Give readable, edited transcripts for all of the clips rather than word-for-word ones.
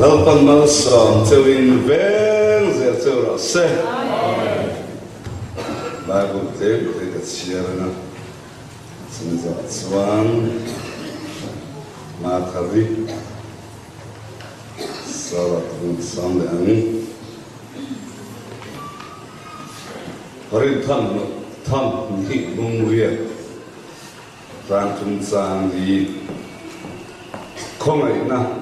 Lalpan malsawm cheuhin veng zel cheu rawh se. Bible tlem te ka chhiar anga chumi zawh chuan Mathari Salat hun sang leh ang. Rintham tham hnih lungriat tlang chungchang hi khawngaihna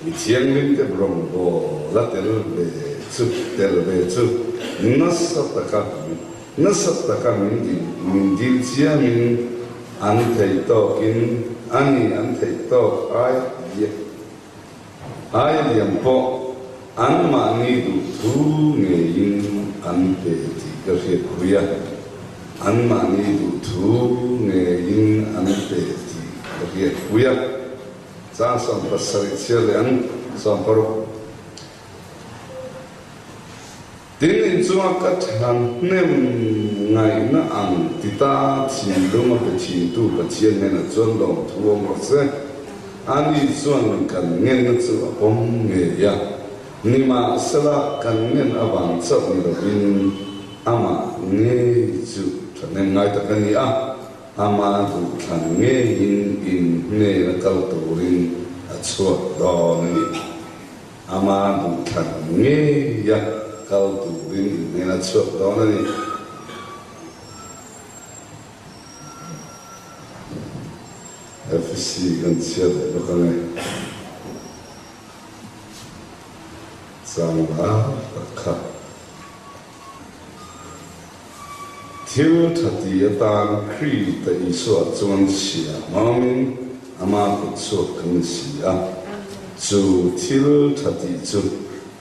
mi thianghlimte rawngbâwl a tel ve chu tel ve chu nasa taka nasa taka min dil min dil chiamin an theih tawkin a ni an theih tawk ai Ai liam pawh anmahni duhthu ngeiin an pe tih ka hriatpui a, anmahni duhthu ngeiin an pe tih ka hriatpui a. Chang 70 chhiar leh ang 60. Tin, inchunga ka thahnem ngaihna ang ti ta thinlung a pe thintu Pathian hnenah chuan lawmthu awm rawh se. Ani chuan kan ngenna chu a pawm ngei a, nimahsela kan ngen avang chauh ni lovin amah ngei chu thahnem ngai tak a ni a, ama duhthlan ngeiin in hnena kal turin a chhuak dawn a ni. Ama duhthlan ngeia kal turin in hnen a chhuak dawn a ni. FEC kan chhiat leh bawk ang e. Chang lar tak kha. Thil tha ti atan Krita Isua chuan chhia hmangin ama kut chhuak kan ni si a, chu thil tha tih chu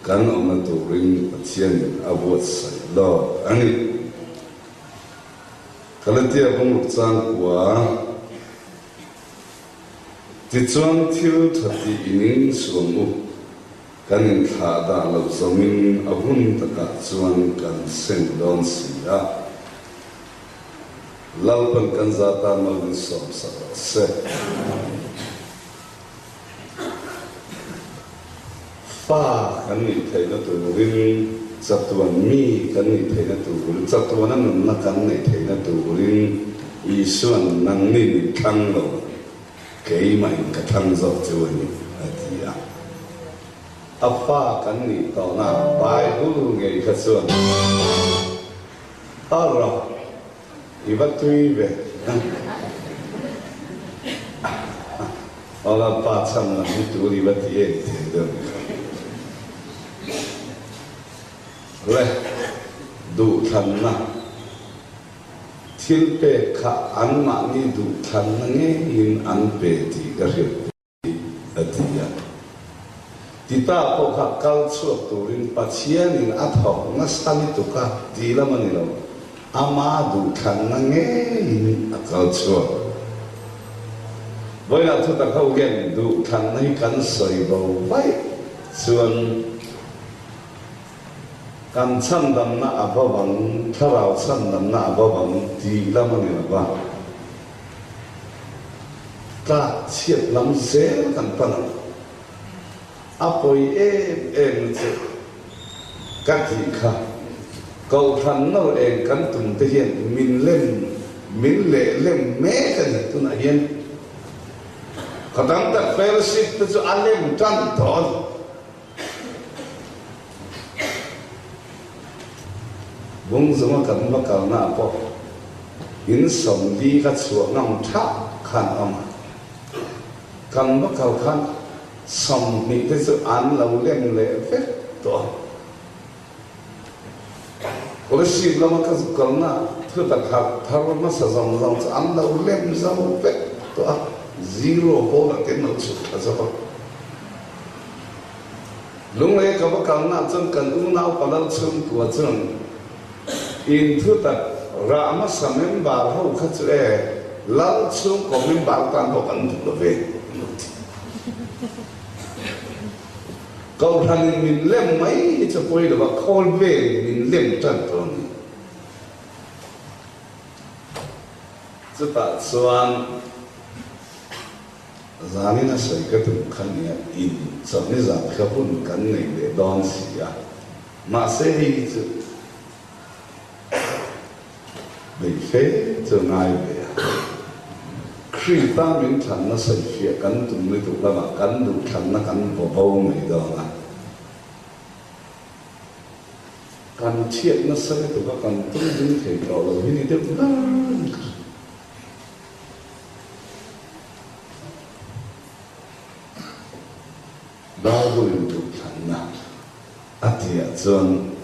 kan awmna turin Pathianin a buatsaih lawk a ni. Galatia bungruk changkua Tichuan thil tha tih i ning suam u. Kan inthlah dah lo zawngin a hun takah chuan kan seng dawn si a. Lalpan kan za tan mal min sawm sak rawh se. Fa kan nih theihna turin, chatuan mi kan nih theihna turin, chatuana nunna kan neih theihna turin Isuan nangni min thlang lo. Keimahin ka thlang zawk chu a ni, a ti a. A fa kan nih tawhna Bible ngei kha chuan a rawh i va tui ve. Aw Lalpa chhan lam hi tur i va ti em thei deuh ni kha. Le duhthlanna. Thil pek kha anmahni duhthlanna ngeiin an pe tih ka hrilh pui, a ti a. Tita pawh kha kal chhuak turin Pathianin a thawk nasa lutuk a ti lam a ni lo, ama duhthlanna ngeiin a kal chhuak. Vawiinah thutak ho hian duhthlanna hi kan sawi bo vaih chuan, Kan chhandamna a va bang, thlarau chhandamna a va bang tih lam a ni lo va, tlak chhiat lam zel kan pan ang. A pawi em em na chu ka tih kha, Kohhran no eng kan tum te hian min lem, min leh lem mek a ni tunah hian. Ka dang tak fellowship te chu a lem tan tawh a ni. Bung zunga kan va kalna ah pawh in 40 ka chhuah ngam thah khan a awm a, kan va kal khan 20 te chu an lo lem leh vek tawh a. Kolasib lama ka zuk kalna thutak harh thar hmasa zawng zawng chu an lo lem zo vek tawh a, zero bawlah te an lo chhuk thla zo a. Lunglei ka va kalna chuan kan unau palal chhungkua chuan in thutak rah hmasa member ho kha chu e lal chhungkaw member tan pawh kan duh lo ve an lo ti. Kohhranin min lem mai hi chu pawi lo va, khawl velin min lem tan tawh a ni. Chutah chuan. Zanin a sawi ka tum kha nia in chawhni zan kha hun kan nei leh dawn si a, mahse hei hi chu bei fe chu ngai ve a. Krista min thlanna sawifiah kan tum lutuk lamah kan duh thlanna kan vaw bo mai dawn a. Kan chhiat nasa lutuk a kan tum ding thei tawh lo hi ni deuh ber ka hria. Bible-in duhthlanna a tihah chuan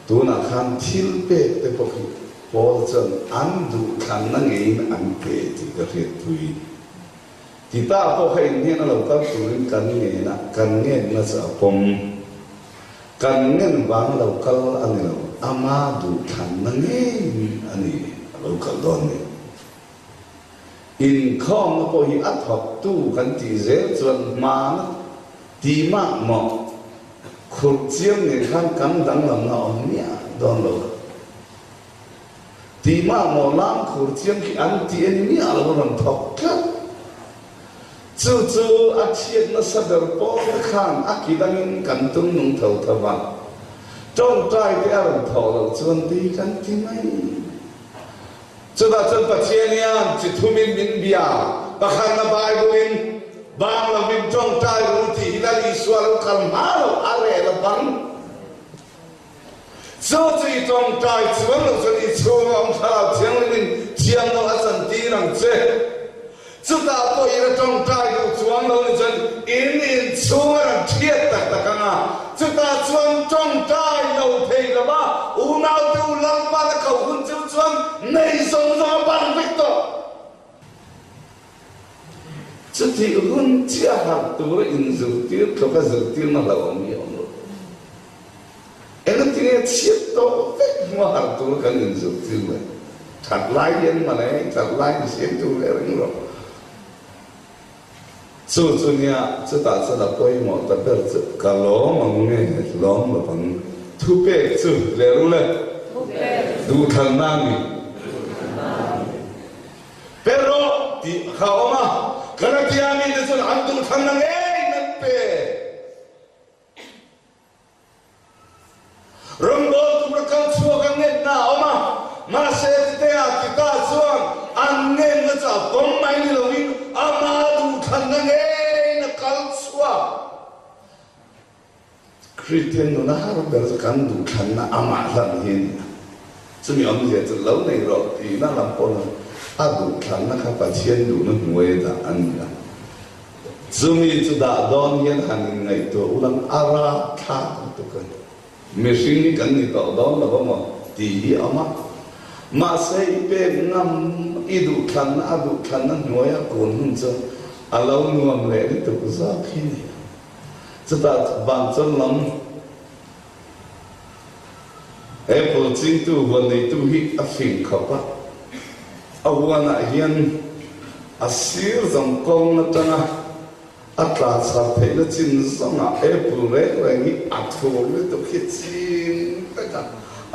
tunah khan thil pek te pawh hi Paul chuan an duhthlanna ngeiin an pe tih ka hriatpui. Tita pawh kha inhnen a lo kal turin kan ngen a, kan ngenna chu a pawm. Kan ngen vang a lo kal a ni lo, ama duhthlanna ngeiin a ni a lo kal dawn ni. Inkhawmna pawh hi a thawktu kan tih zel chuan hmana ti mah maw khurh chiang nen khan kan danglamna awm miah dawn lo. Ti mah maw lam khur chiang khi an ti en miah lo a rawn thawk tlat. Chu chu a chhiat nasa ber pawl te khan a ki dangin kan tum nung tho tho va, tawngtai te a rawn thawh loh chuan ti kan ti mai. Chutah chuan Pathian hian chi thumin min bia, pakhatna Bible-in bang lovin tawngtai ru tih hi Lal Isua lo kal hma lo a reh lo bang. Chu chu i tawngtai chuan lo chuan i chhunga awm Thlarau Thianghlimin thiam lo a chantir ang che. Chutah pawh in a tawngtai duh chuang lo ni chuan in inchhung a rawn thiat tak tak ang a, chutah chuan tawngtai lo thei lo va, unaute u Lalpan a koh hun chu chuan nei zawng zawng a ban vek tawh. Chutih hun chiah harh tura inzirtir tluka zirtirna hlauhawm hi a awm lo. Engati nge chhiat tawh vek hmua harh tur kan inzirtir le? That lai hian male, that lai in siam tur leh ring rawh. Chu chu nia, chutah chuan a pawimawh ta ber chu ka lawm ang nge lawm lo ang? Thupek chu leh ru le? Duhthlanna a ni. Pe rawh tih kha a awm a, Galatia mite chuan an duhthlanna ngeiin an pe. Rawngbâwl tura kal chhuak an ngenna a awm a, mahse Titea Tita chuan an ngenna chu a pawm mai ni loin ama duhthlanna ngeiin a kal chhuak. Kristian nuna har ber chu kan duhthlanna amah hlan hi a ni a. Chumi awmzia chu lo nei rawh tihna lam pawh a duhthlanna kha Pathian duhna hnuaia dah a ni a. Chumi chu dah dawn hian han inngaihtuah ulang a rapthlak lutuk a ni. Mihring hi kan ni tawh dawn lo a maw tih hi a awm a. Mahse i pek ngam, i duhthlanna a duhthlanna hnuaia kun hun chu a lo nuam leh lutuk zawk hi a ni. Chutah vanchawn lam Apple chingtu huan neitu hi a fing khawp a, a huanah hian a sir zawng kawng atanga a tla chhar theihna chin zawngah apple reng reng hi a thur lutuk hi ching vek a,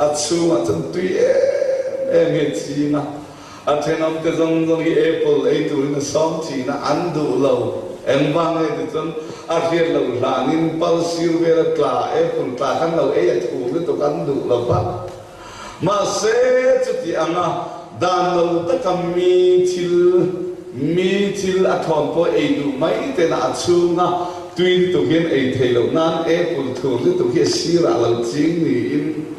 a chhungah chuan tui em em hi a ching a. A thenawmte zawng zawng hi apple ei turin a sawm thin a, an duh lo. Engvang nge ti chuan a hriat loh hlanin pal sir vel a tla, apple tla khan lo ei a thu lutuk an duh lo va. Mahse, chuti anga dan lo taka mi thil mi thil a thawn pawh ei duh mai tena a chhunga tui lutuk hian ei thei loh nan apple thur lutuk hi a sirah lo ching niin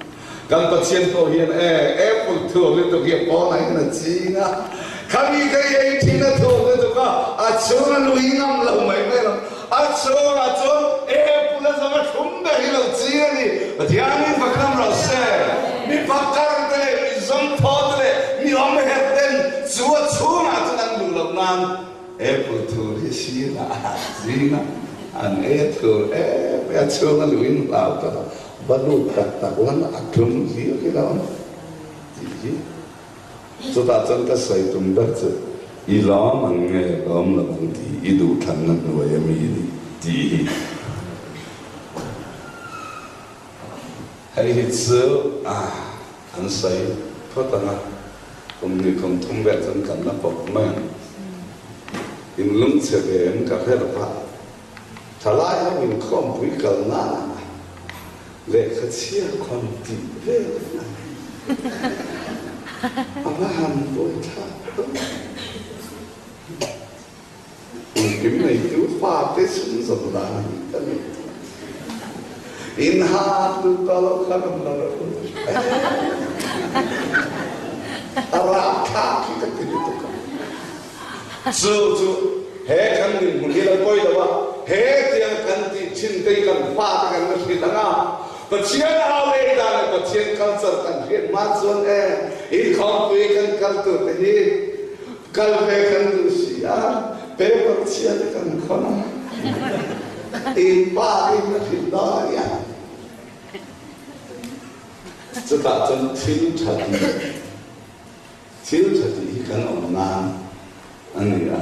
Kan Pathian pawh hian e, apple thur lutuk hi a pawnah hian a ching a, khami kha i ei thin a thur lutuk a, a chhung a lui ngam lo mai mai lo, a chhungah chuan apple a zawng a thlum ber hi lo ching a ni. Pathianin fakram rawh se, mi pakar te leh mi zawngthaw te leh mi awmherh ten chu a chhungah chuan an duh loh nan apple thur hi sirah a ching a, an ei a thur em em a chhung a luin hlau ta lo. Va lut tak tak lan a tlum hlir hi lo tih hi chutah chuan ka sawi tum ber chu i lawm ang nge lawm lo ang tih i duhthlanna hnuai a mi ni tih hi. Hei hi chu an sawi phawt ang a, kum hnih kum thum vel chuan kan la pawp mai ang. In lungchhe ve em ka hre lo va, thalai ho inkhawmpui kal nana lehkha chhia khawn tih vel a ni. A va han buaithlak dawn. Engkim neitu fate chhunzawm dan a nih ka nei tawh. In ha tu ta lo kha rawn la rawh u. A rapthlak hi ka ti lutuk a. Chu chu he kan dinhmun hi lo pawi lo a, he tiang kan tih thin te hi kan fate kan la hrilh ang a, Pathian au lei dan leh Pathian culture kan hriat hma chuan e inkhawmpui kan kal tur te hi Kal ve kan duh si a, paper chhia te kan khawn a, in pa in a hrilh dawn a nia. Chutah chuan thil tha tih, thil tha tih hi kan awm nan a ni a,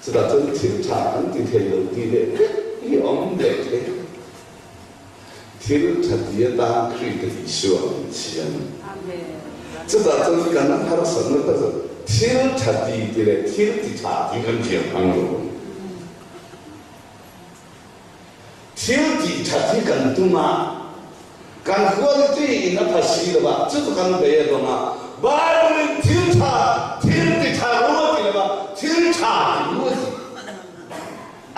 chutah chuan thil tha kan ti thei lo tih leh vek hi awm leh thei. Thil tha ti atan Krita Isua a min siam. Chutah chuan kan harsatna kha chu thil tha ti ti leh thil ti tha ti kan thiam ang lo. Thil tih that hi kan tum a, kan quality in a pha si lo va, chu chu kan bei a dawng a. Bible in thil tha, thil ti tha ru a ti lo va, thil tha ti ru a ti.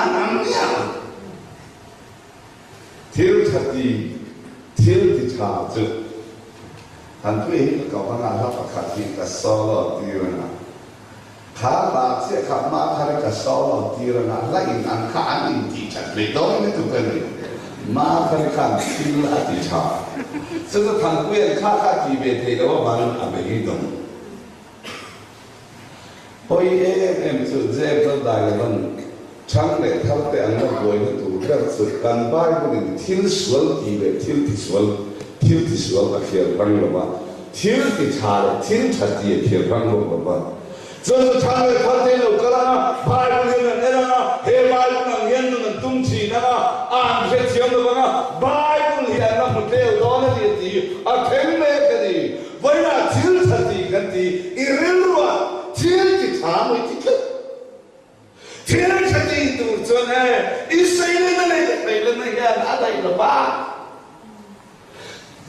An ang miah lo. Thil tha ti, thil ti tha chu han tui hi ka ko hmang a, hla pakhat hi ka solo tir ang a, kha hla chiah kha hma thar i ka solo tir ang a, hla in ang kha an in tih that mai dawn lutuk a ni. Hma thar i khan thil a ti tha, chu chu Thanpuia'n kha kha a ti ve thei lo avangin a beidawng. Hawi em em chu James a dai lo van chhang leh thar te an la buaina tur ber chu kan Bible in thil sual ti leh thil ti sual, thil ti sual a thiar rang lo va, thil ti tha leh thil tha ti a thiar rang bawk lo va. Chu chu chhang leh thar te in lo kal ang a, Bible hian an en ang a, he Bible ang hian nun an tum thin ang a, an hrethiam lo vang a, Bible hi an la hmu tleu dawn a ni a ti, a thleng mek a ni. Vawiinah thil tha ti kan ti, i rilruah thil ti tha mawi ti tlat. Thil tha ti tur chuan e, i sailena leh ka sailena hian a daih lo va.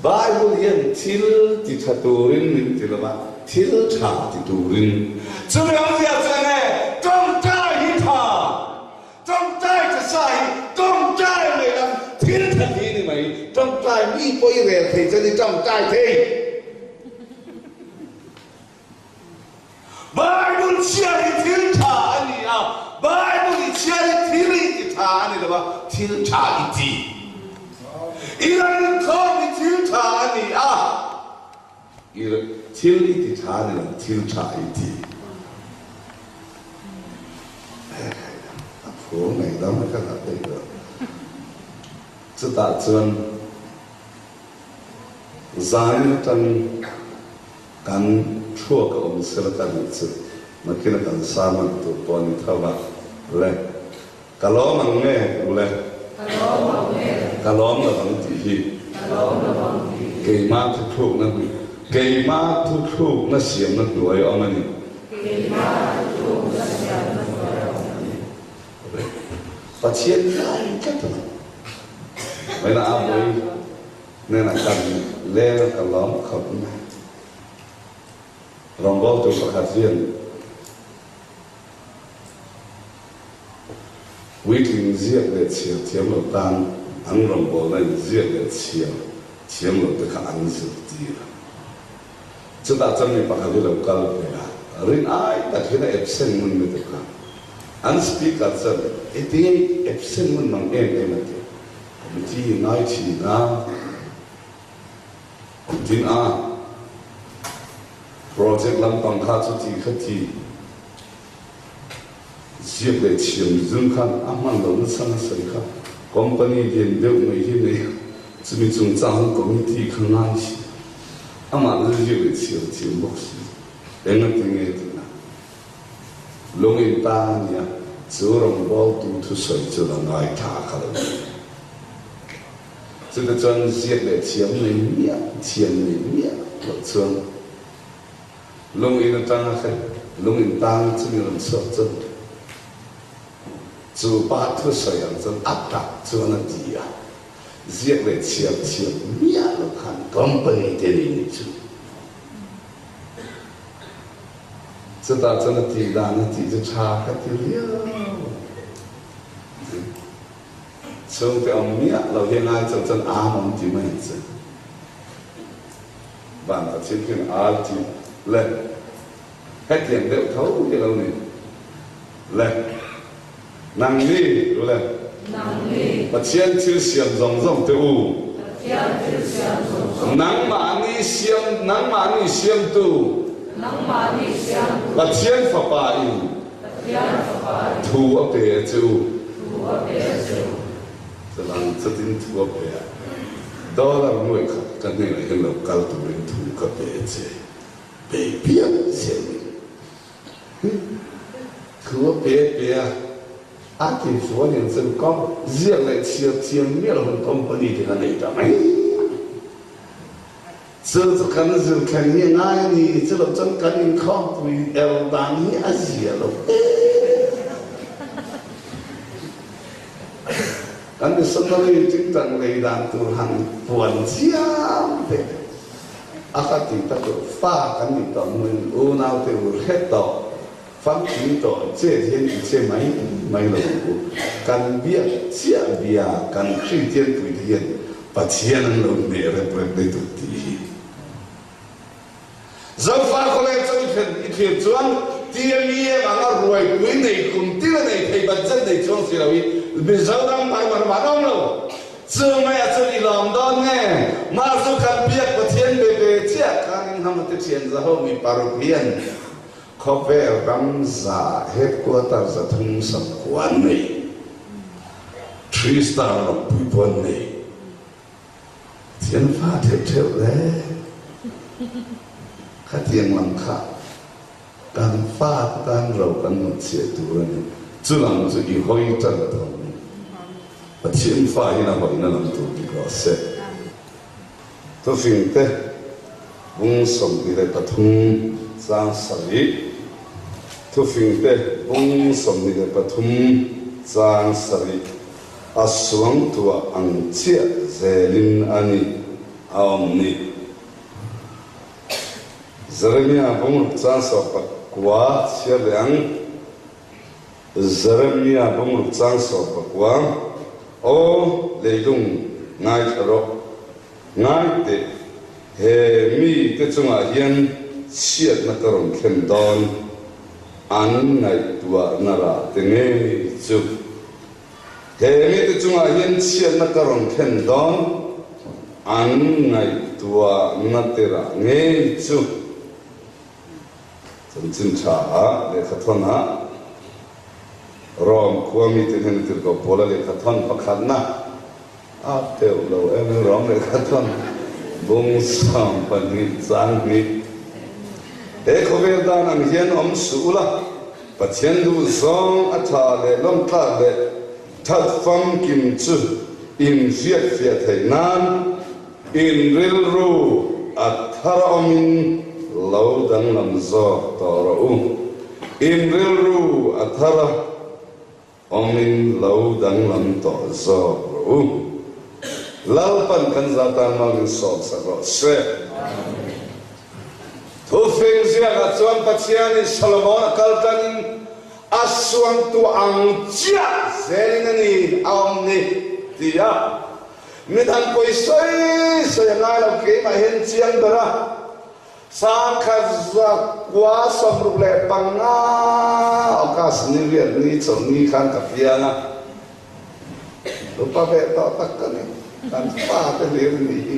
Bible hian thil ti tha turin min ti lo va, thil tha ti turin. Chumi awmzia chuan e, tawngtai hi tha. Tawngtai tha sa hi tawngtai mai lam thil tha thi ni mai. Tawngtai mi pawh i rel thei chuan i tawngtai thei. Bible chhiar hi thil tha a ni a, Bible i chhiar hi thil i ti tha a ni lo va, thil tha i ti. I ran inkhawm hi thil tha a ni a. I thil i ti tha ni lo, thil tha i ti. A phur ngei dam ka la thei lo. Chutah chuan zanin atang kan thluak a awm sela ka nih chu nakin a kan sermon tur pawh a ni tho va le. Ka lawm ang nge u le? Ka lawm ang nge? Ka lawm lo ang tih hi. Ka lawm lo ang tih hi. Keimah thuthlukna keimah thuthlukna siamna hnuai awm a ni. Keimah thuthlukna siamna hnuai awm a ni. Pathian ngai tlat a ni. Vawiinah a vawi hnenah kan leng a ka lawm khawp mai. Rawngbawltu pakhat hian Puitling ziak leh chhiar thiam lo tan an rawngbawlna in ziak leh chhiar thiam lo te kha an zirtir a. Chutah chuan mi pakhat hi lo kal ve a, rin ai tak hian a absent ngun lutuk a. An speaker chuan, I tinge i absent ngun mang em em a ti a. Committee i ngai thin a, tin a, project lampang kha chuti khati, Ziak leh thiam zung khan a hman lo nasa nasa i kha company lian deuh mai hi nei a, chumi chungchang chu committee kha ngai si, amah chu ziak leh chhiar thiam bawk si, engati nge tihna lung in tan a nia, chu rawngbawltu thusawi chu la ngai tha kha lo ni. Chutichuan ziak leh thiam nei miah thiam nei miah loh chuan. Lung in atanga kha lung in tang chumi rawn chhuak chu. Chu pa thusawi ang chuan a tak chuan a ti a, ziak leh chhiar thiam miah lo khan company te nei ni chu. Chutah chuan a tih dan a tih chu tha ka ti viau. Chhungte awm miah lo hi ngai chauh chuan am awm ti mai ang che. Van Pathian khian al ti le. Hetiang deuh tho hi lo ni. Le. Nangni, le. Nangni. Pathian thil siam zawng zawng te u. Pathian thil siam zawng zawng. Nangmahni siam, nangmahni siamtu. Nangmahni siamtu. Pathian Fapa in. Pathian Fapa in. Thu a pe a che u. Thu a pe a che u. Chuvang chutin thu a pe a. Dollar nuai khat ka hnenah hian lo kal turin thu ka pe a che. Bei piang zel in thu a pe pe a, a ti chuan in chu kam ziak leh chhiar thiam miah lo hun company te kha nei ta mai. Chu chu kan zir thleng hi a ngai a ni, chu lo chuan kan inkhawmpui er dan hi a zia lo em. Kan missionary tingtang lei dan tur han puan chiam teh. A ka ti tak lo, fa kan nih tawh hnuin unau te u hret tawh, famkim tawh chet hian i che mai mai lo ang u. Kan biak chiah bia kan Kristian puite hian Pathian an lo hneh rep rep daih tawh tih hi. Zofa khawleng chu i thlen i thlir chuan TMEM anga ruaipui nei kum tin a nei thei budget nei chuang si lo i Mizoram hmai mar an awm lo. Chu mai a chuan i lawm dawn nge? Mah chu kan biak Pathian be ve chiah khan in hama te thian zaho mi paruk hian khawvel ram za headquarter 300 sakua an nei, three star lawmpui pawh an nei. Thian fa theuh theuh le khatiang lam kha kan fa te tan ro kan hnutchhiah tur a ni. Chu lam chu i hawi tan tawh ang u. Pathian fa hian a hawina lam tur dik rawh se. Thufing te bung 23 chang sarih Thufing te bung 23 chang sarih A suangtuah ang chiah zelin a ni a awm ni. Jeremia bungruk chang 19 chhiar leh ang. Jeremia bungruk chang 19, Aw leilung ngaithla rawh, ngai teh, he mite chungah hian chhiatna ka rawn thlen dawn, an ngaihtuahna rah te ngei chu. He mite chungah hian chhiatna ka rawn thlen dawn, an ngaihtuahna te rah ngei chu chanchin tha ah lehkhathawn ah Rom khua mite hian a tirhkoh pawl a lehkhathawn pakhatna a teuh lo em em Rom lehkhathawn bung 12 chang hnih. He khawvel dan ang hian awm suh ula, Pathian duh zawng a tha leh lawmtlak leh that famkim chu in hriatfiah theih nan in rilru a thar awmin lo danglam zawk tawh rawh u. In rilru a thar a. Awmin lo danglam tawh zawk rawh u. Lalpan kan za tan mal min sawm sak rawh se. Thufing ziakah chuan Pathianin Solomon a kal tanin a suangtu ang chiah zelin a ni a awm ni ti a. Midang pawi sawi sawi a ngai lo keimah hian chiang ber a. 1965 August ni riat ni chawlhni khan ka piang a, upa ve tawh tak ka ni, kan pa te hlir ni hi.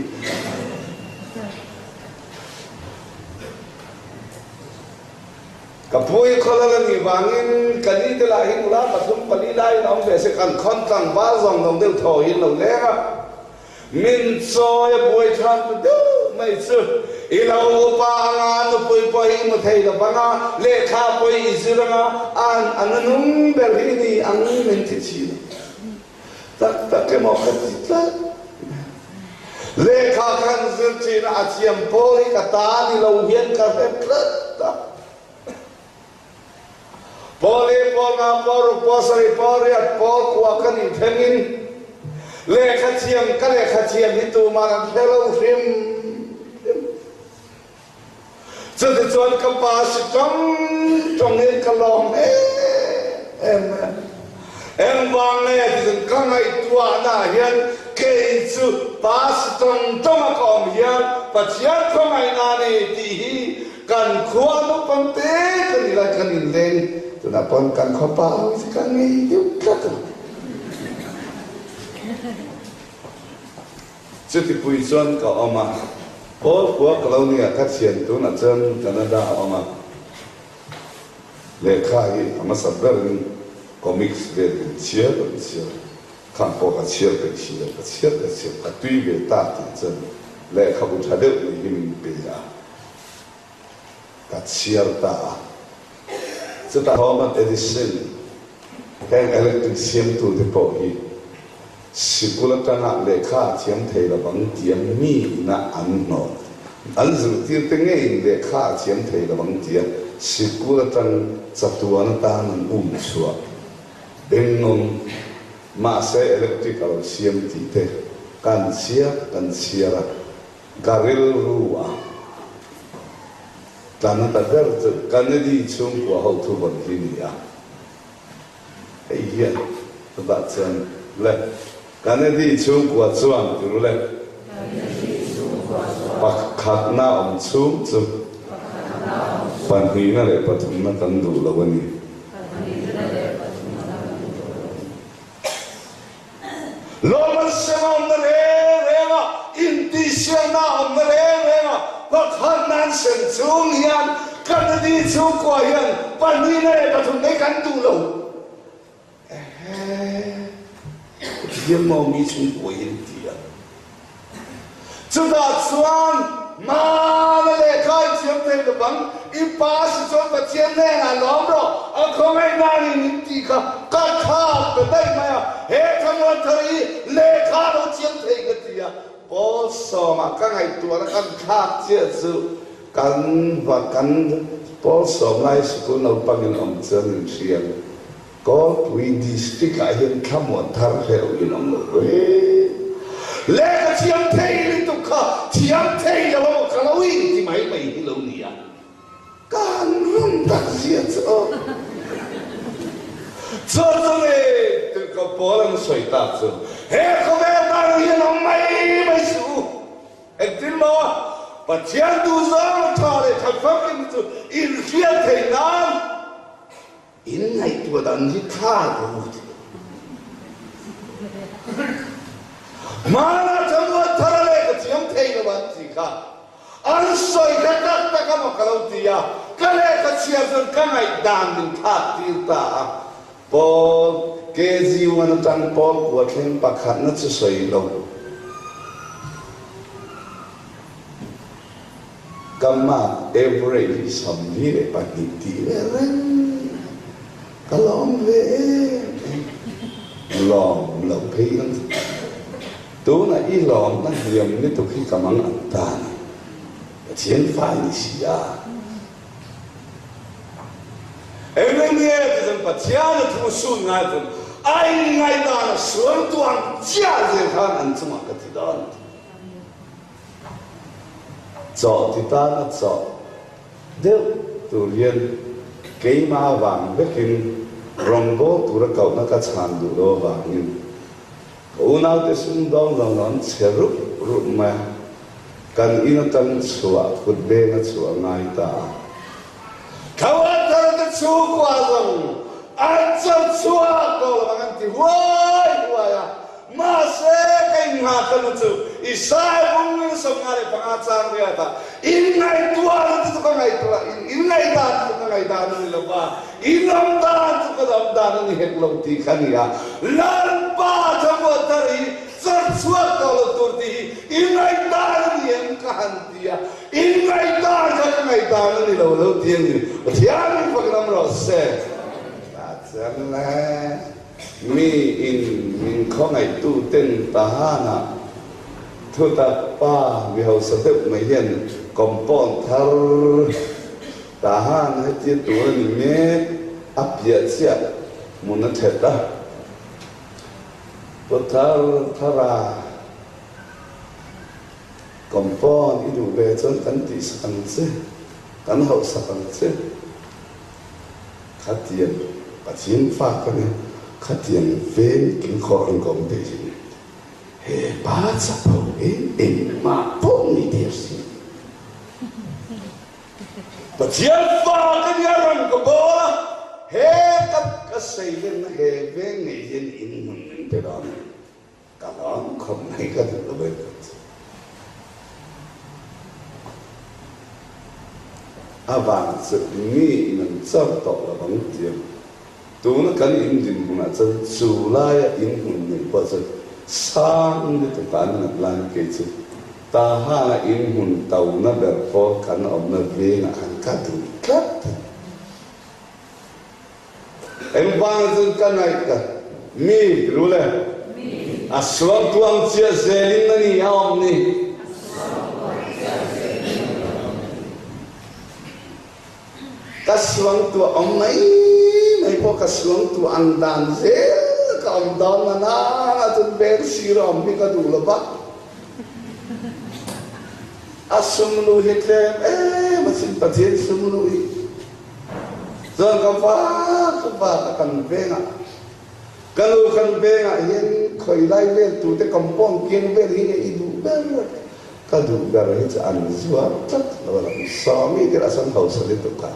Ka pu hi khawlal a nih vangin ka ni te lah hi nula pathum pali laiin a awm ve se, kan khawn tlangval zawng zawng deuh thaw hi an lo leng a. Min chawi a buai than ta deuh mai chu i lo upa anga nupui pawh hi i mu thei lo vang a, lehkha pawh hi i zir anga an a nunung ber hi ni ang min ti thin a. Tak tak emaw ka ti tlat. Lehkha ka han zir thin a, a thiam pawl hi ka ta ni lo hian ka hre tlat a. Pawl li, pawl nga, pawl ruk, pawl sarih, pawl riat, pawl kua ka nih thlengin lehkha thiam ka lehkha thiam hi tuman an hre lo hrim hrim. Cuticun ka pa si ṭongṭong in ka lawm em em. Engvang nge ticun ka ngaihtuahnak hian kei cu pa si ṭongṭong a ka um hian Pathian khuangaihnak nih ti hi kan khua naupang te kan i lai kan in leng tunah pon kan khuapa hi kan ngei deuh tlat. Cutipui cun ka um a, Kawl khua ka lo ni ah ka thian tunah cun Canada a um a. Lehkha hi a hmasa ber in comics vel in chiar an chiar. Khang pawh ka chiar peih si lo, ka chiar ka chiar, ka tui ve ta ti cun lehkhabu ṭha deuh nih hin min pe a. Ka chiar ta a. Cuta Thomas Edison heng electric siamtu te pawh hi sikul atangah lehkha a thiam thei lovang tia mi ina an hnawh. An zirtirte ngeiin lehkha a thiam thei lovang tia sikul atang chatuan atan an um chhuah. Bengngawng, mahse electric a lo siam tih te kan chhiar kan chhiar a. Ka rilru a tlan ta ber chu Kennedy chhungkua ho thuvawn hi ni a. Hei hian chutah chuan le Kennedy chhungkua chuan ti ru le pakhatna awm chhung chu pahnihna leh pathumna kan duh lo a ni. Lawm an sem a awmna reng reng a, intihsiakna a awmna reng reng a, pakhatna an sem chung hian Kennedy chhungkua hian pahnihna leh pathumna hi kan duh lo. Ehe, Pathian Maumi chhungkua hi an ti a. Chutah chuan Hmana lehkha i thiam thei lo bang, i pa si chuan Pathian hnenah lawm rawh, a khawngaih nanin min tih kha ka thlak ta daih mai a, he thlamuan thar hi lehkha lo thiam thei ka ti a, Paul sawmah ka ngaihtuahna kan thlak chiah chu kan va kan Paul sawm lai sikul naupangin awm chuan min hriat. Kawlpui District ah hian thlamuan thar hleuh in awm lo ve. Lehkha thiam thei lutuk kha thiam thei lo emaw ka lo in ti mai mai hi lo nia. Ka han run tak zia chu aw. Chuan chu nge tirhkoh pawl an sawi tak chu he khawvel tan hian awm mai mai suh u. Engtin maw Pathian duhzawng a tha leh that famkim chu inhriat theih nan In ngaihtuah dan hi tha lo ti. Hmana thamuan thar a leh ka thiam thei lo an ti kha. An sawi kha tak tak a maw ka lo ti a, ka lehkha chhiar chuan ka ngaihdan min thlak tir ta a. Paul KG one atang Paul kua thleng pakhatna chu sawi lo. Ka mark average hi 42 tih ve reng ka lawm ve em em. Lawm loh phei ang chu. Tunah i lawmna hliam lutuk hi ka mang ang ta a ni. Pathian fai ni si a. Engeng nge ti chuan Pathian a thu sun ngai chuan a inngaihdan a sual tuang chiah zel khan an chungah ka ti dawn a ti. Chawh ti tana chawh deuh tur hian keimah avang vekin rawngbâwl tura kohna ka chhan duh lo avangin ka unaute sumdawng zawng zawng an che rup rup mai a, kan in atang chhuah kut beng a chhuah ngai ta a. Thlamuantharte chhungkua zawng an chawr chhuak tawh lo ang an ti huai huai a. Mahse, ka inngahthana chu Isaiah bung 55 chang riatah inngaihtuahna te chu ka ngaihtuah, inngaihdan chu ka ngaihdan a ni lo va, inawmdan chu ka awmdan a ni hek lo tih kha a ni a. Lalpa thlamuan thar hi chawr chhuak tawh lo tur tih hi inngaihdan a ni em ka han ti a, inngaihdan kha ka ngaihdan a ni lo lo ti a ni. Pathian min fak ram rawh se. Ta chuan le. Mi in min khawngaihtu ten Tahan-ah thutak pa mi hausa deuh mai hian compound thar Tahan hetia tur a ni mek. A piah chiah hmun a thet a. Pu Thar Thara compound i duh ve chuan kan tihsak ang che, kan hauhsak ang che. Khatiang Pathian fa ka ni, khatiang veng kilkhawr ang ka awm theih hi ni. He pa chapo em engmah pawh ni der si. Pathian fa ka ni a rawn ka bawl a, he ka ka seilenna he veng ngei hian in hmun min pe dawn a ni. Ka lawm khawp mai ka duh lo em ka ti. A vang chu mi in an char tawh lo ang tiang. Tuna kan in dinhmunah chuan chu laia in hmun nei pawh chu sang lutuk a an nat laiin kei chu Tahana in hmun tona ber pawh kan awmna vengah khan ka duh tlat. Engvanga chuan ka ngaih ta mi rule a suangtuang chiah zelin a ni a awm ni. Ka suangtuah awm mai mai pawh ka suangtuah ang dan zel ka awm dawn na nana chuan veng sir a awm hi ka duh lo va. A sumlu hi tlem em a sin Pathian sumlu hi chuan ka vak vak a kan vengah ka nu kan vengah hian khawi lai vel tute compound kiang vel hi nge i duh ber Ka duh ber hi chu an zuar tlat lo a lo. Sawmi te lah sawn hausa lutuk a,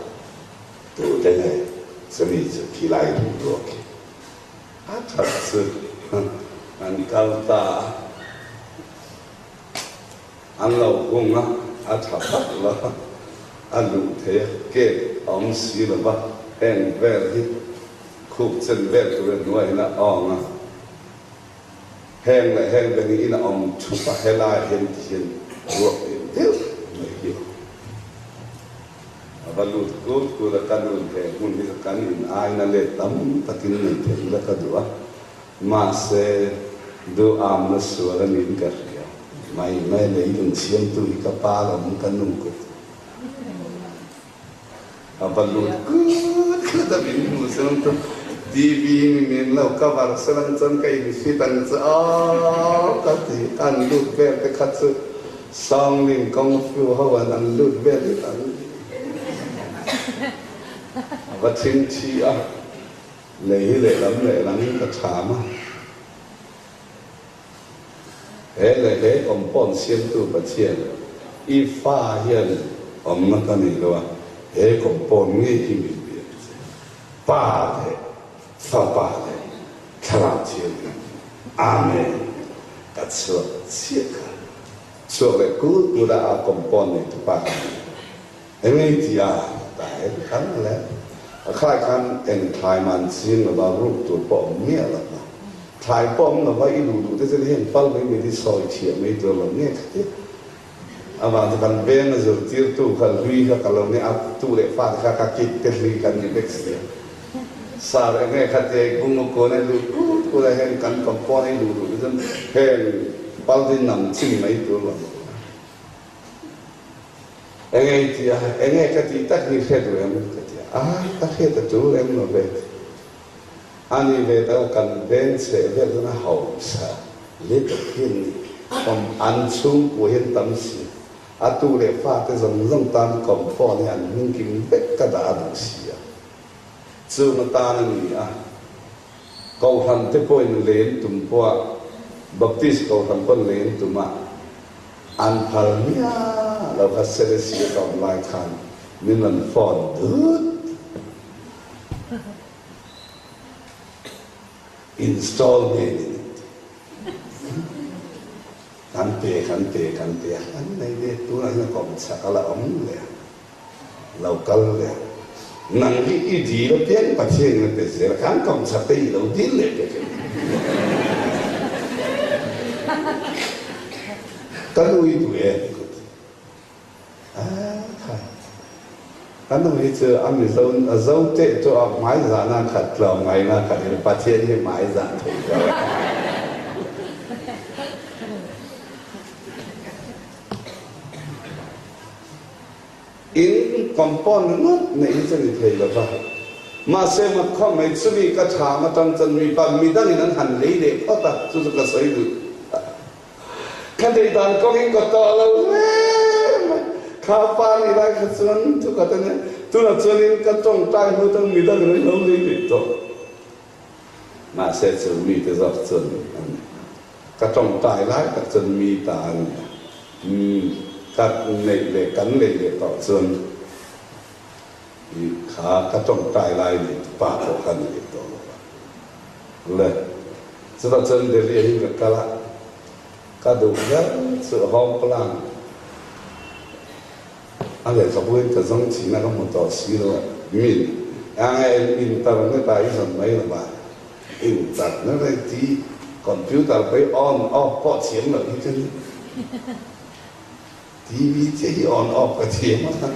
tute nge chumi chu khilai duh ruak hi a that chu an kal ta a, an lo hung a, a tha vak lo a, a luh thei a, gate a awm si lo va, heng vel hi khup chen vel tur a hnuaiin a awng a. Heng leh heng beng in a awm thup a, helaiah hian ti hian ruak lian deuh mai hi a awm. A va lut kut kut a, ka nun he hmun hi chu kan in aina let tam takin nei thei ila ka duh a, mahse duh amna sual a niin ka hria. Mai mai lei lungchhiamtu hi ka pa lo awm ka nu ka ti. A va lut kut kut a min hmu selang chu TV in min lo cover selang chuan ka in fit ang chu aw ka ti an lut vel te kha chu Sawngling Kung Fu ho an an lut vel hi an a va chhingchhi a lei hi lehlam lehlam in ka cham a. He leh he compound siamtu Pathian, i fa hian awmna ka nei lo a, he compound ngei hi min biak che. Pa leh Fapa leh Thlarau Thianghlim. Amen. Ka chhuak chiah kha. Chhuak leh kut kut a a compound neitu pa ka ni. Engei ti a ta he kan le a khlai khan eng thlai man ching lova ruk tur pawh awm miah lo va, thlai pawh awm lova i duh duh te chuan heng pal mai mai hi sawi thiah mai tur lo nge kha ti. Avang chu kan veng a zirtirtu kha hlui kha ka lo nia a tu leh fa te kha ka kit te hlui kan ni vek si a. Sir enge kha tia i bung a kawn a luh kut kut a heng kan compound a i duh duh te chuan heng pal hi nam chim mai tur lo. Enge i ti a? Enge ka tih tak hi hre duh em? Ka ti a. A, ka hriat a tul em lo ve ti. A ni ve ta kan veng chheh vel chuan a hausa lutuk hi an ni. Awm an chhungkua hian tam si. A tu leh fate zawng zawng tan comfort hi an hming kim vek ka dah a duh si a. Chung atan a ni a. Kohhran te pawhin len tum pawha Baptist Kohhran pawn len tum a an phal miah lo kha Selesih a ka awm lai khan min rawn phone dut. Installment in an ti. Kan pe kan pe kan pe a kan nei ve tunah hian ka awm chak a la awm leh a. Lo kal leh a, nang hi i dil apiang Pathian in a pe zel a, kan kawmchhak te i lo dil leh pek em? Ka nu i duh em? Ka ti. A khai, ka nu hi chu a Mizo, a zo teh chu a hmaizahna a khat tlawm ngaina a khat in Pathian hi hmaizah thei lo e. In compound ringawt neih hi chu ni thei lo va. Mahse mak khawp mai chumi ka tham atang chuan mipa midangin an han lei leh phawt a, chu chu ka sawi duh. Ka nei dan kawngin ka tawh lo hle mai. Kha pa nih lai kha chuan thukhat a nia, tunah chuanin ka tawngtai hnu atang midangin an lo lei leh tawh. Mahse chu mite zawk chuan an ni. Ka tawngtai lai tak chuan mi ta a ni a, ka neih leh kan lei leh tawh chuan i kha ka tawngtai lai nei tu pa pawh kha ni leh tawh lo va. Le, chutah chuan Delhi ah hian ka kal a, ka duh ber chu home plan a lehkhabu in ka zawng thin a, ka hmu tawh si lo a, min eng internet ah i zawn mai lo va. Internet a ti, computer pawh hi on off pawh thiam loh hi ka ni. TV chiah hi on off ka thiam a,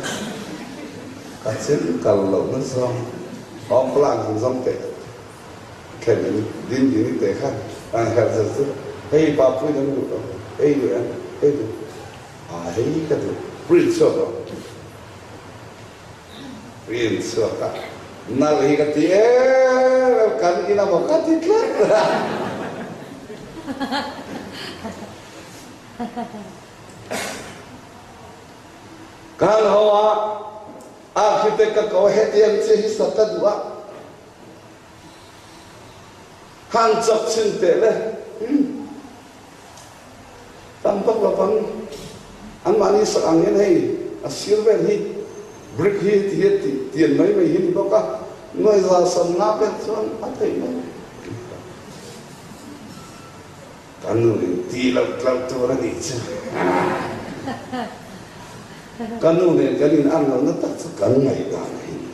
ka chem kal loh na zawng off plan han zawng teh thlen in din din i teh khan an herh zet zet a, hei Papuiin an duh lo, hei duh em, hei duh, ah hei ka duh, print chhuak rawh. Rin chhuak a, nalh hi ka ti em em, kan in amaw ka ti tlat a. Kan ho a, architect ka ko hetiang che hi sak ka duh a, han chawk chhin teh le. Tam vak lo vang anmahni sak ang hian hei a sir vel hi brick hi ti hian tih tian mai mai hi ni bawk a, nuaiza samna vel chuan a theih mai. Ka nu in tih loh tloh tur a nih chu. Ka nu nen kan in an lohna tak chu kan ngaihdan a hi ni.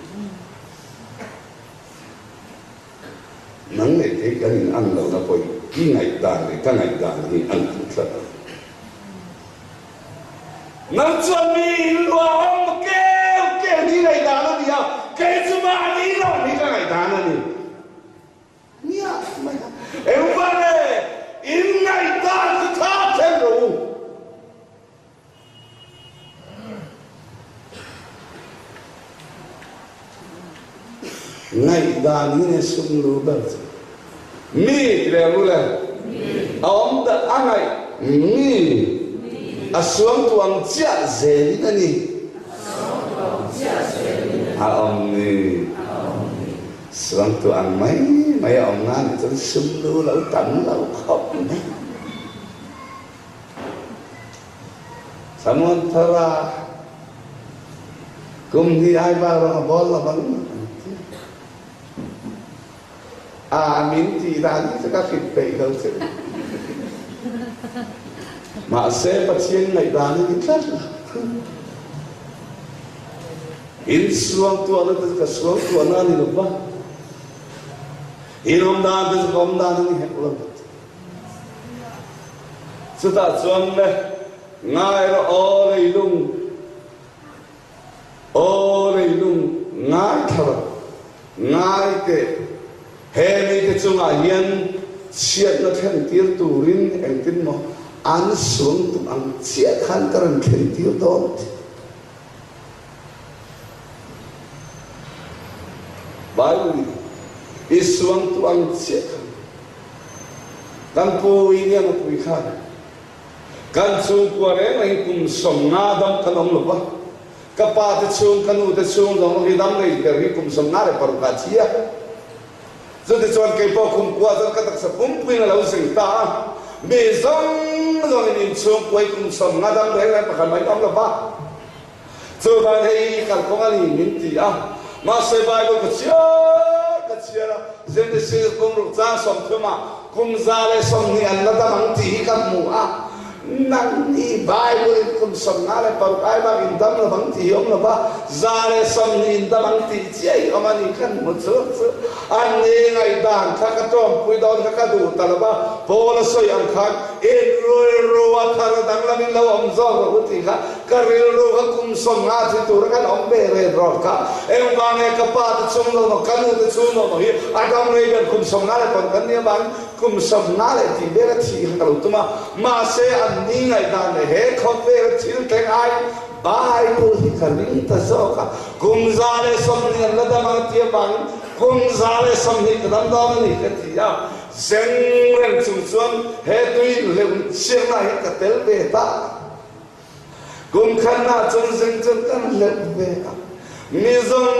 Nang leh kei kan in an lohna pawh i ngaihdan leh ka ngaihdan hi an ang tlat a. Nang chuan mi in luah awm keu keu hi ngaihdan a ni a, kei chu mahni lo hi ka ngaihdan a ni. Nia mai a. Engvang e, in ngaihdan chu tha then rawh u. Ngaihdan hi nge sum lu ber chu? Mi ti leh ang u le. A awm dah a ngaih mi a suang tu ang chiah zelin a ni. A awm ni. Suang tu ang mai mai a awm nga nih chuan sum lu lo tam lo khawp mai. Samuan thara kum hnih ai bak rawng a bawl lo bang an ti. A min tih dan hi chu ka hrilh peih lo che. Mahse Pathian ngaihdan hi ni tlat lo. In suangtuahna te chu ka suangtuahna a ni lo va. In awmdan te chu ka awmdan a ni hek lo. Chutah chuan le, ngai rawh aw leilung, aw leilung ngaithla rawh, ngai teh, he mite chungah hian chhiatna thlentir turin engtin maw an suang tum ang chiah khan ka rawn thlentir dawn tih. Bible in i suang tu ang chiah khan Kan pu William a pui khan kan chhungkua reng rengin kum 50 dam kan awm lo va, ka pa te chhung, ka nu te chhung zawng hi dam rei ber hi kum 56 ah a thi a. Chutichuan kei pawh kum kua chuan ka taksa pumpuiin a lo zing ta a, mi zawng zawngin inchhungkua hi kum 50 dam reng reng pakhat mai awm lo va. Chuvang hei i kalkawng a ni min ti a, mahse Bible ka chhiar ka chhiar a, Genesis kum ruk chang 30 ah kum 120 an la dam ang tih hi ka hmu a, nangni Bible in kum 56 ai bak in dam lo vang tih hi awm lo va, 120 in dam ang tih chiah hi awm a ni kan hmu chu chu anni ngaihdan kha ka tawmpui dawn kha ka duh ta lo va, Paul a sawi ang khan in rilru a thar danglam in lo awm zawk rawh u tih kha Ka rilru kha kum 50 thi tura kan awm ve ren rawt kha. Engvang nge ka pa te chung lo maw, ka nu te chung lo maw hi a dam rei ber kum 50 leh pawn kan nia vangin kum 50 leh tih vela thih kha ka lo tum a. Mahse an ni ngaihdan leh he khawvela thil thleng aiin Bible hi ka ring ta zawk a. Kum 120 an la dam ang a ti avangin. Kum 120 ka dam dawn a ni ka ti a, zeng reng chung chuan he tui hleuh siaknaah hian ka tel ve ta a. Kum khatnaah chuan zeng chuan kan hleuh ve a, mi zawng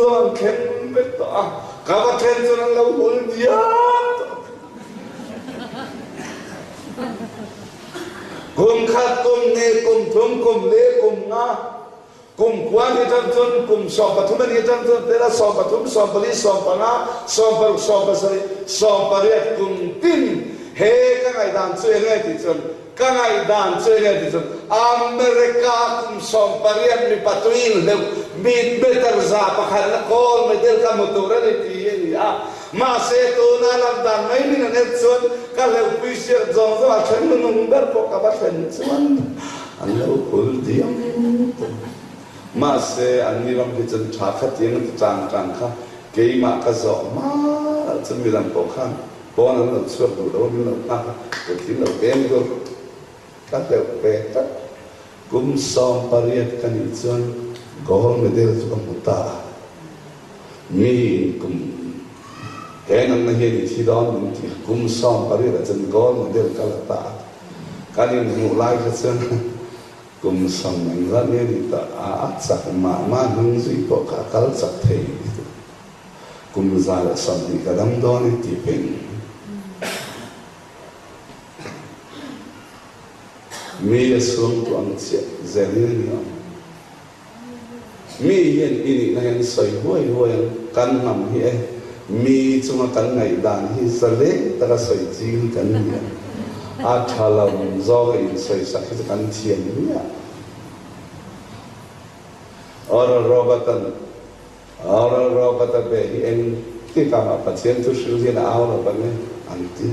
zawng an thleng vek tawh a, ka va thlen chuan an lo hul diam tawh a. Kum khat, kum hnih, kum thum, kum li, kum nga, Kum kua ni atang chuan kum 13 a nih atang chuan tel a 13, 14, 15, 16, 17, 18 kum tin he ka ngaihdan chu eng nge tih chuan ka ngaihdan chu eng nge tih chuan America kum 18 mipa tuin hleuh mit meter 100 na gold medal ka hmu tur a ni ti a ni a. Mahse tuna lam dan mai min an en chuan ka hleuhpui siak zawng zawng a thleng hnunung ber pawh ka va thlen chuan An lo hul diam tawh. Mahse, an ni ram hi chuan tha kha tiang a ti tang tang kha keimah ka zawh hma loh chuan midang pawh khan pawn an lo chhuak duh lo a, min lo nghak a, kut hi lo peng dur ka hleuh ve tlat. Kum 18 ka nih chuan gold medal chu ka hmu ta a, miin kum he nunna hian i thi dawn min ti a, kum 18 ah chuan gold medal ka la ta a. Kan inhmuh lai kha chuan kum sam engzat nge ni ta a, a chak mah mah hnung zui pawh kha a kal chak thei lutuk. Kum 120 ka dam dawn i ti peng. Mi a suangtu ang chiah zelin a ni awm. Mi hian i nihna hi an sawi huai huai ang, kan hnam hi e, mi chunga kan ngaihdan hi zaleng taka sawi ching hi kan ni a, a tha lo zawnga insawisak hi chu kan thiam miah. Oral Robert-a'n Oral Robert-a ve hi eng tikah mah Pathian thu hrilh hian a au lo vang e, an ti.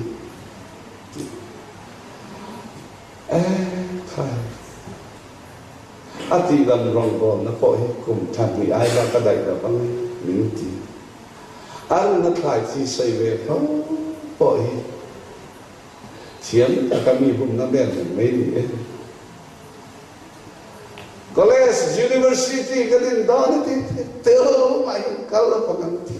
E khai. A tihdam rawngbawlna pawh hi kum tha hnih ai bak a daih lo ang e, min ti. A runa thlai chi sawi ve fo pawh hi thiam taka mi humna vel reng mai ni e. College, University ka din dawn a ti teuh mah hi kal lo vang an ti.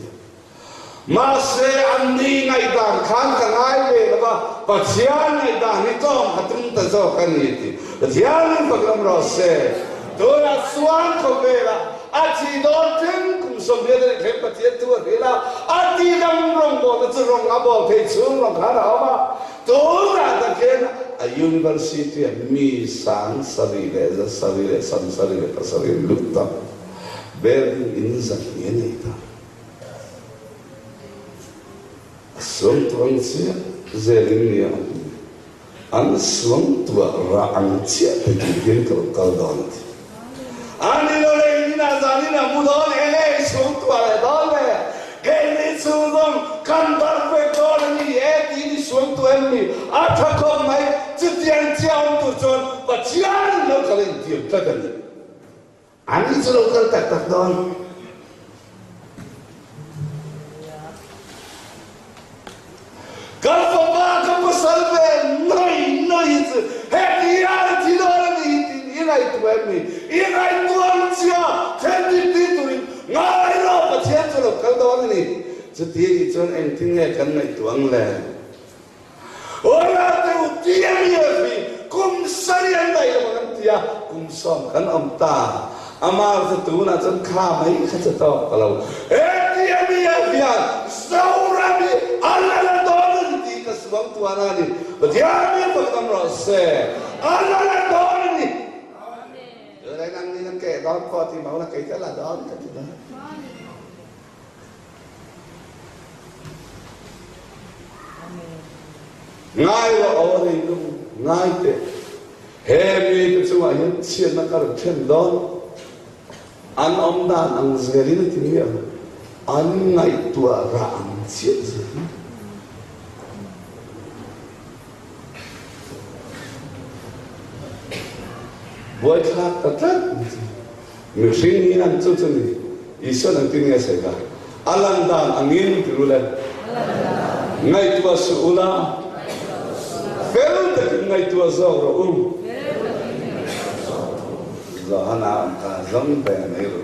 Mahse, anni ngaihdan khan ka ngai ve lo va, Pathian ngaihdan hi tlawm ka tum ta zawk a ni ti. Pathianin fak lam rawh se. Tunah chuan khawvelah a thi dawn thleng kum 80 a nih thleng Pathian thu a hrilh a, a tihdam rawngbawlna chu rawng a bawl thei chhung rawng khan a awm a. Tunah tak hian a University-a mi 71,777 lut tam building in 200 a nei ta. A suangtuah ang chiah zelin nia a hmu. An suangtuah rah ang chiah thei tur hian ka lo kal dawn a ti. A ni lo le, inah zanin a mu dawn e, i suangtuah leh dawn le. Keini chu zawng kan darh vek dawn a ni e tiin i suangtuah em ni? A tha khawp mai, chutiang chiah awm tur chuan Pathianin lo kal a intir tlat a ni. Ani chu lo kal tak tak dawn. Ka fapa ka pasal ve noi noi chu heti hian a thi dawn a ni tiin i ngaihtuah em ni? I ngaihtuah ang chia thlen dik ti turin ngai rawh Pathian chu lo kal dawn a ni. Chuti a nih chuan engtin nge kan ngaihtuah ang le? Awla te u TMEF hi kum sarih an daih lo ang an ti a, kum sawm kan awm ta. Amah chu tunah chuan kha mai kha chu tawk ta lo. He TMEF hian Zoram hi a la la dawn a ni tih ka suang tuan a ni. Pathian hi fak dam rawh se. A la la dawn a ni. Tunah nang ni na keh dawn pawh ti mau na kei te la dawn ka ti dawn. Ngai rawh aw nei lung, ngai teh. He mite chungah hian chhiatna ka rawn thlen dawn. An awm dan ang zelin a ti miah lo. An ngaihtuah rah ang chiah zelin. Buaithlak ta tlat mai chu. Mihring hi an chu chu ni. Isuan an tin nge sawi ta? A lan dan angin ti ru le. Ngaihtuah suh ula. Fel takin ngaihtuah zawk rawh u. Johana awm kha zawng ve mai ru.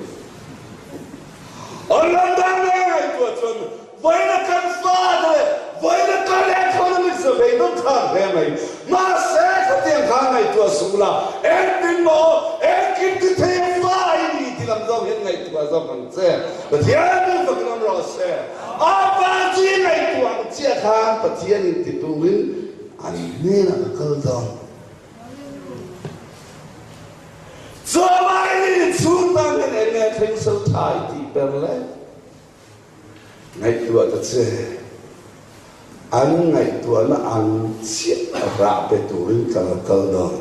A lan dan nge ngaihtuah. ngaihtuah chuan vawiina kan fate leh vawiina kan economics a bei dawt thlak hle mai. Mahse khatiang kha ngaihtuah suh la, engtin maw engkim ti thei a fa i ni ti lam zawk hian ngaihtuah zawk ang che. Pathian chu fakin awm rawh se. A pa chu i ngaihtuah ang chiah khan Pathian in ti turin an hnenah ka kal dawn. Chuamai ni chhung tan hian eng nge thleng so tha i tih ber le? Ngaihtuah ta che, an ngaihtuahna ang chiah rah pe turin ka lo kal dawn.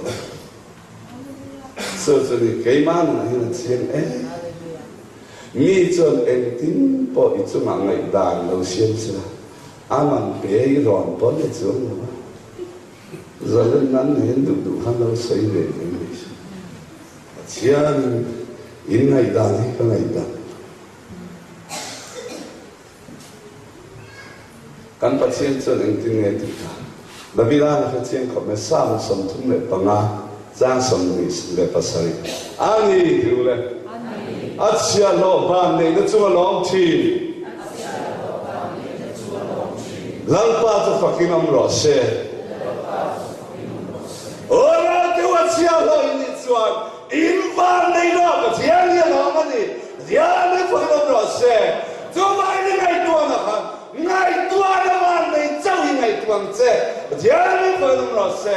Chu chu ni keimah nunah hian a chiang em? Mi chuan engtin pawh i chungah ngaihdan lo siam sela, a man pe i rawn pawn i chuang lo a. Zalen nan hian duh duh khan lo sawi ve mai mai se. Pathianin in ngaihdan hi ka ngaihdan. Kan Pathian chuan engtin nge tih kha Davida'n a hre chiang khawp mai, Psalm 35 chang 27 A ni ti u le. A chhiahhlawh van neihna chunga lawm thin. Lalpa chu fakin awm rawh se. Aw Lalteu a chhiahhlawh in nih chuan in van neihna Pathian hi a lawm a ni. Pathian hi fakin awm rawh se. Chuvangin i ngaihtuahna kha ngaihtuahna van nei chauh hi ngaihtuah ang che. Pathian hi fakin awm rawh se.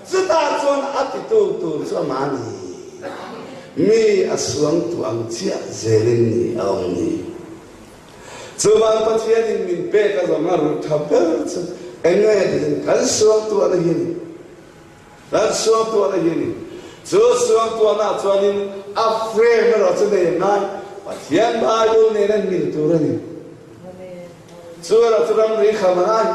Chutah chuan a titu tur chu amah a ni. Mi a suangtu ang chiah zelin ni a awm ni. Chuvang Pathianin min pek a zawng a ruh tha ber chu eng nge tiin kan suangtuahna hi a ni. Kan suangtuahna hi a ni. Chu suangtuahnaah chuanin a frame erawh chu nei ngai Pathian Bible nen an mil tur a ni. Chu erawh chu ramri kham a ngai.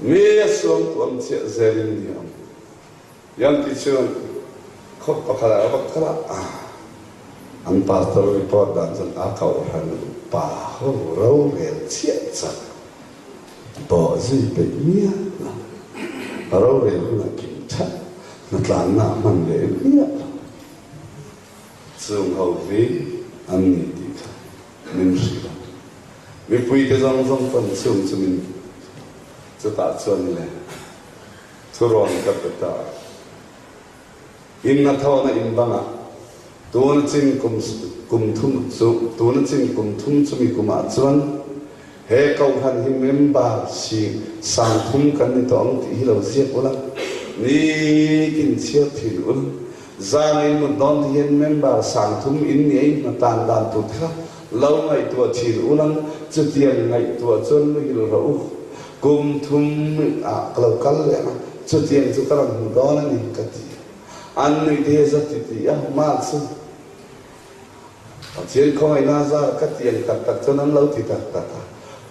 Mi a suangtuah ang chiah zelin ni a awm. Yanti chuan khawp pakhat ah va kal a, an pastor report dan chuan a kohhran upa ho rorel chiah chak bawh zui peih miah lo, rorel hunah kim that hnatlanna a hman leh miah lo. Chung ho hi an ni tih kha min hrilh a, mipuite zawng zawng pawn chung chu min chutah chuan le. Thurawn ka pe ta. In hnathawhna in bangah tuna chin kum kum thum chu tuna chin kum thum chumi kumah chuan he kohhran hi member si 3000 kan ni tawh ang tih hi lo ziak ula, nitin chhiar thin ula, zan in mut dawn te hian member 3000 in ni a in hnatan dan tur te kha lo ngaihtuah thin ulang, chutiang ngaihtuah chuan muhil rawh u. Kum thum ah ka lo kal leh ang a, chutiang chu ka rawn hmu dawn a ni ka ti a. An nuih te hi a za ti ti a, mah chu Pathian khawngaihna zar ka ti ang tak tak chuan an lo ti tak tak a.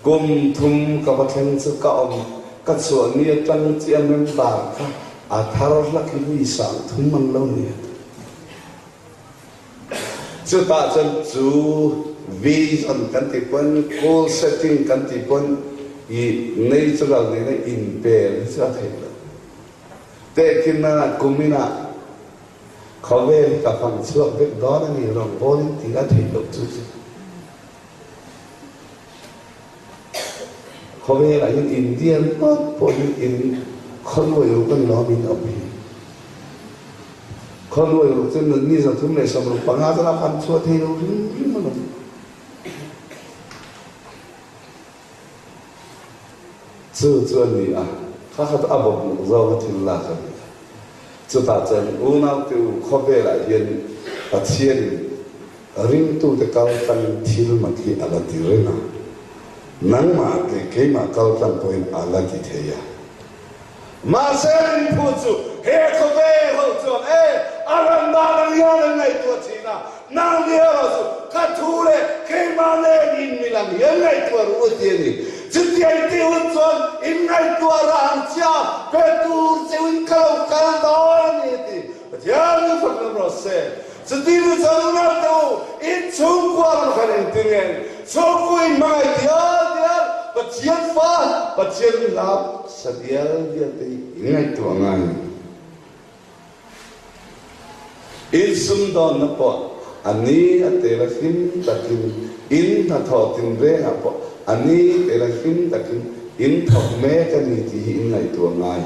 Kum thum ka va thleng chu ka awm ka chhuah ni atang chiah member kha a thar hlak hi mi 3000 an lo ni a. Chutah chuan chu vision kan tih pawn, goal setting kan tih pawn i natural nena inpel hi chu a theih loh. Tehkhinna kuminah khawvel hi ka fang chhuak vek dawn a ni, rawngbâwl in tih a theih loh chu chu. Khawvelah hian India ringawt pawh hi in khawluai ruk a ni lo a min awm hi. Khawluai ruk chu ni 365 chuan a fan chhuah thei lo hrim hrim alawm. Chu chu a ni a, kha kha chu a bawk zawng a thil lak a ni a. Chutah chuan unaute u khawvelah hian Pathianin Ringtute kal tlangin thil mak hi a la ti reng a, nangmah leh keimah kal tlang pawhin a la ti thei a. Mahse ringphu chu he khawvel ho chuan e, a ran dan ang hian an ngaihtuah thin a, nang ni erawh chu ka thu leh keimah nen in mil ang hian ngaihtuah ru a ti a ni. Chutiang tih hun chuan in ngaihtuah rah ang chia, pe tur cheuhin ka lo kal dawn a ni a ti. Pathian ring fak lam rawh se. Chuti nu chuan unau te u, in chhungkua ram khan engtin nge chhungkua in hmangaih dial dial, Pathian fa, Pathian hla sa dial dial te hi in ngaihtuah ngai a ni. In sumdawnna pawh. A ni a tel a hlim takin in hnathawh tinrengah pawh a ni tel a hlim takin in thawk mek a ni tih hi in ngaihtuah ngai.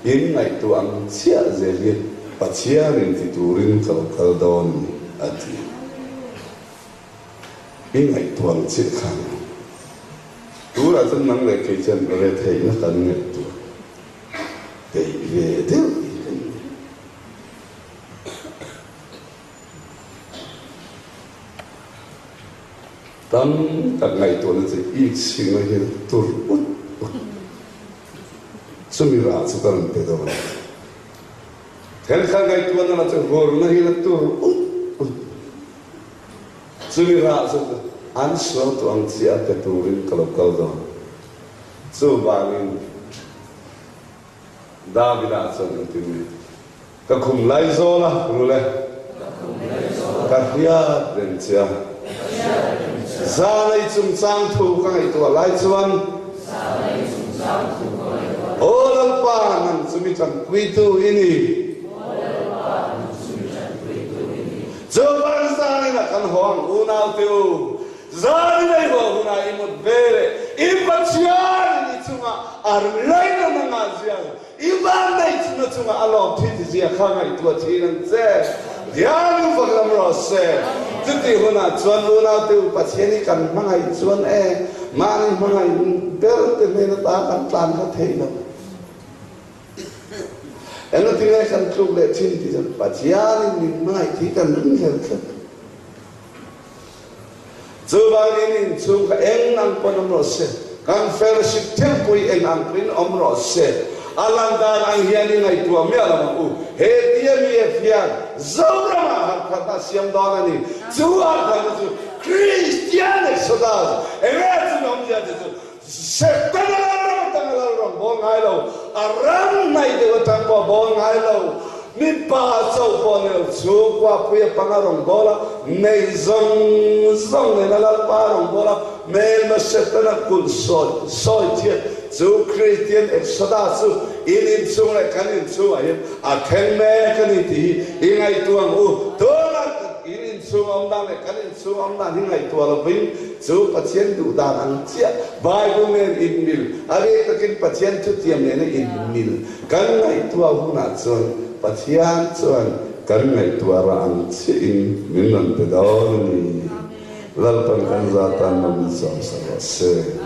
In ngaihtuah ang chiah zel hi Pathianin ti turin ka lo kal dawn a ni, a ti. I ngaihtuah ang chiah khan tunah chuan nang leh kei chuan retheihna kan ngaihtuah peih ve deuh hi kan ni. Tam tak ngaihtuahna chu i chhingna hian tur ut ut. Chumi rah chu ka rawn pe dawn a. Thenkhat ngaihtuahna lah chu hurna hi la tur ut ut. Chumi rah chu an sual tawh ang chiah a pe turin ka lo kal dawn. Chuvangin Davida chuan engtin nge? Ka khum lai zawl a, Rule. Ka hriat reng che a. Zanei chungchang thu ka ngaihtuah lai chuan. Aw Lalpa, nang chu mi tanpuitu i ni. Chuvang zanin a kan haw ang unaute u, zanin a i haw hunah i mut ve leh i Pathianin i chungah a rinraina nangah zial I vanneih chuna chunga a lawm thin zia kha ngaihtuah thin ang che. Dialu vak lam rawh se. Chutih hunah chuan unaute u Pathian hi kan hmangaih chuan e, mahni hmangaih ber te hnen ata kan tlan kha thei lo. Engati nge kan tluk leh thin tih chuan Pathianin min hmangaih tih kan ringhlel tlat. Chuvangin inchhung kha eng ang pawn awm rawh se, kan fellowship theuhpui eng ang pawhin awm rawh se, a lan dan ang hian i ngaihtuah miah lo ang u. He TMEF hian Zoramah harkhatna a siam dawn a ni. Chu harkhatna chu Kristian Exodus, eng nge chumi awmzia te chu Setana lalram atanga lalram bawl ngai lo, a ram hnaih deuh atang pawh bawl ngai lo, mipa chauh pawh ni lo, chhungkua pui a panga rawn bawl a, nei zawng zawng nena Lalpa rawn bawl a, hmelma Setana kulh sawi sawi thiat chu Kristian Exodus chu in inchhung leh kan inchhungah hian a thleng mek a ni tih hi i ngaihtuah ang u. Tunah in inchhung awm dan leh kan inchhung awm dan hi ngaihtuah lovin, Chu Pathian duh dan ang chiah Bible nen inmil, a rei takin Pathian thutiam nena inmil kan ngaihtuah hunah chuan Pathian chuan kan ngaihtuah rah ang chiahin min rawn pe dawn a ni. Lalpan kan za tan lo min sawmsak rawh se.